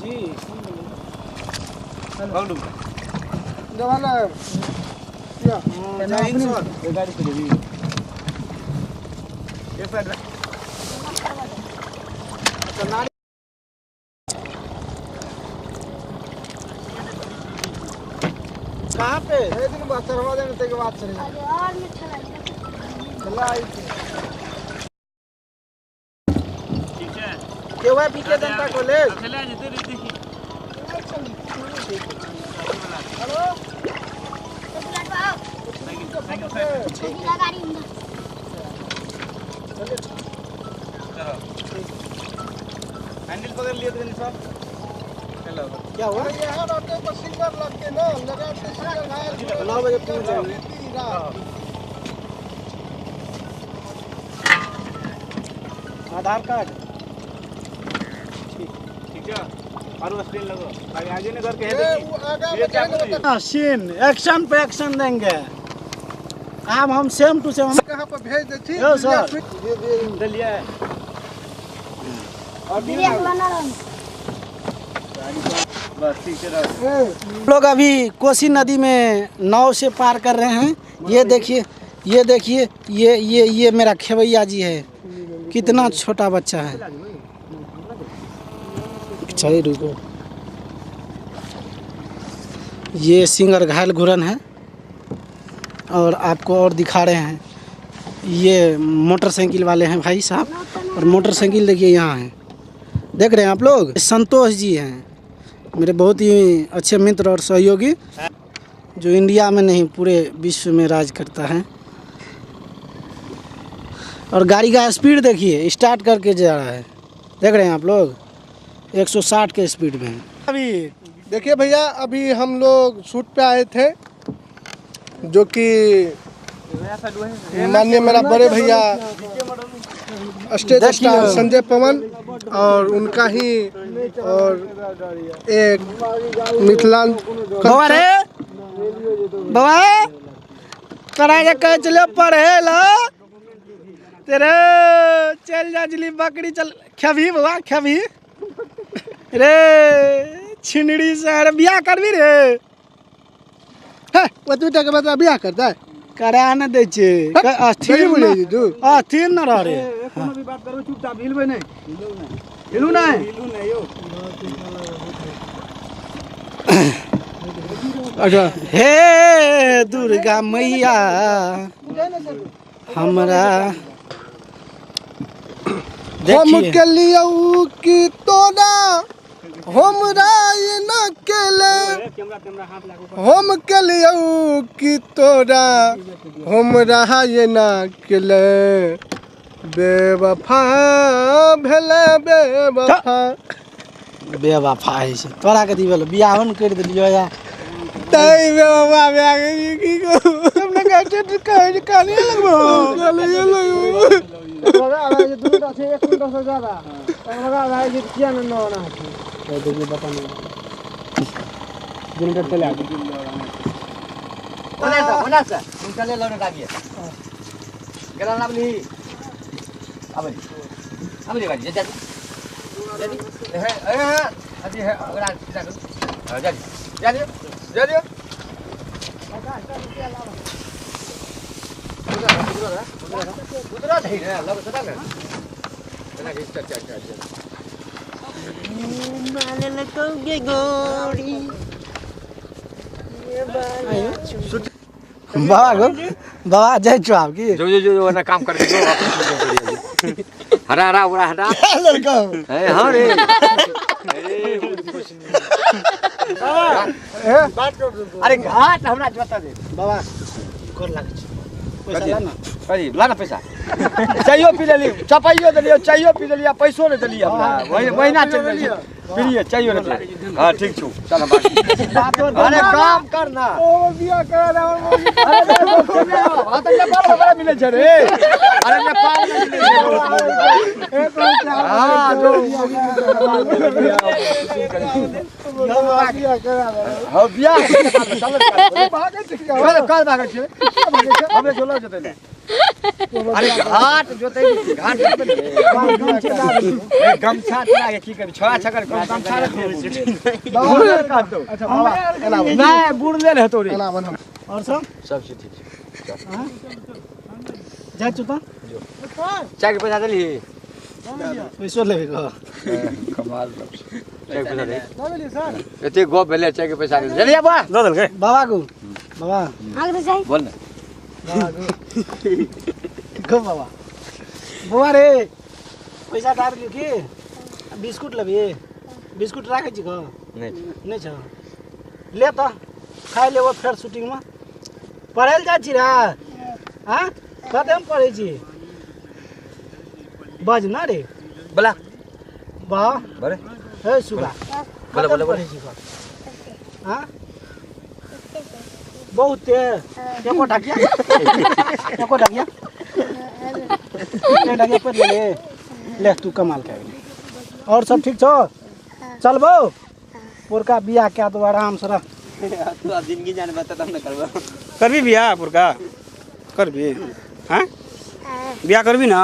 जी hello जवाना या sir गाड़ी पे देवी ये साइड कहाँ पे एक दिन बात करवा देने ते के बात चली अरे और में चला चला आई ठीक है केवाई पीके जनता कॉलेज चले आ जते रीति हेलो गाड़ी अंदर चलो हैंडल पकड़ लिए तो सर चलो क्या हुआ यहाँ रहते पर सिंगर लगते ना लगाते सिंगर घायल 9 बजे पहुंच जाएंगे। आधार कार्ड ठीक ठीक है और स्क्रीन लगो आगे आगे ने करके है देखिए सीन एक्शन पे एक्शन देंगे आम हम सेम टू सेम कहां पर भेज दे छी यो सर दे लिया है और बस ठीक है। लोग अभी कोसी नदी में नाव से पार कर रहे हैं। ये देखिए ये देखिए ये ये ये मेरा खेवैया जी है, कितना छोटा बच्चा है। चलिए रुको, ये सिंगर घायल घुरन है और आपको और दिखा रहे हैं। ये मोटरसाइकिल वाले हैं भाई साहब, और मोटरसाइकिल देखिए यहाँ है, देख रहे हैं आप लोग। संतोष जी हैं मेरे बहुत ही अच्छे मित्र और सहयोगी, जो इंडिया में नहीं पूरे विश्व में राज करता है। और गाड़ी का स्पीड देखिए, स्टार्ट करके जा रहा है, देख रहे हैं आप लोग 160 के स्पीड में है। अभी देखिए भैया, अभी हम लोग शूट पे आए थे, जो कि माननीय मेरा बड़े भैया स्टेज स्टार संजय पवन और उनका ही और एक मिथिला बाबा रे बाबा तोरा जे कहै छलियौ पढ़े ला तेरे चल जा जली बकरी चल खेबही बाबा खेबही रे छिनड़ी से अरे बियाह करबी रे। हे ओतबी टाके बता बियाह करतै करा न दै छै अस्थिर अस्थिर न रह रे। कोनो भी बात करबै चुपचाप हिलबै नहीं हिलू नहीं हिलू नहीं यो। अच्छा हे दुर्गा मैया हमरा हम के लियौ कि तोरा हमरा न केले हम के लियौ कि तोरा हमरा न केले बेवफा भेले बेवफा बेवफा है से तोरा कथी भेलो बियाहो न करि देलियो या तै बेवफा भए गेली की कहू तुमने कहै छै कहै काने लगबो काने लगबो बाबा आवाज दूर छै 1 मिनट से ज्यादा बाबा आवाज किया न ना है देखिए बता नहीं जनरेटर चला ओना सा ओना सा तुम चले लौने दाबिए गला लाबली आबे आबे बाजी जा जा हे ए अजी हे ओकरा सीधा करू जा जा जा जा उधर धै रे लग सदा ने जना के चल चल चल बाबा गो बाबा जाइ छौ आब की जो जो जो ओना काम करके जो हरा हरा उड़ा हरा लड़का ए हां रे ए बात कर अरे घाट हमरा बता दे बाबा कर लागै छै पैसा ला ना अरे ला ना पैसा चाइयो पी लेली चपाइयो देलियो चाइयो पी लेली आ पैसो नै देलियै हमरा वही महीना चलि गेल पीलियै चाइयो नै पीलियै। हां ठीक छौ चल हम अरे काम कर ना ओ बियाह करा दे अरे हां त नेपाल में बड़ा मिलै छै रे। अरे नेपाल में मिलै छै हां जो हां बियाह चल भागै छै कल भागै छै हमरे जोलो जेतै ने। अरे घाट जोतै घाट गमछा तोरा के की करबी छोड़ा छकर गमछा रख। अच्छा बाबा एना बन। नहि बुढ़ले रहतो रे। एना बन हम। और सब सब चीज ठीक छै। जाइ छु त चाय के पैसा देली? पैसो लेबे कह। कमाल चाय के पैसा दे। एते गप भेलै चाय के पैसा दे। जल्दी आबा। दऽ देलकै बाबा को बाबा बोल ने। गो बाबा बौआ रे पैसा दए देलियौ की? बिस्कुट लेबही? बिस्कुट राखै छी कह? नहि नहि छ? ले त खाइ लेबो फेर शूटिंगमे। पढ़ै लए जाइ छी रे? आँ कतेमे पढ़ै छी? बज न रे। बोला वाह बरे हे सुगा बोला बोला पढ़ै छी कह? आँ बहुते एको ढकिया एको ढकिया एक ढकिया पढ़ि ले ले तू कमाल के। और सब ठीक छौ? चलबौ पुरका बियाह कए दो आराम से रह। जिंदगी जान बता तब न करबो। करबी बियाह पुरका? करबी? हाँ बियाह करबी ना?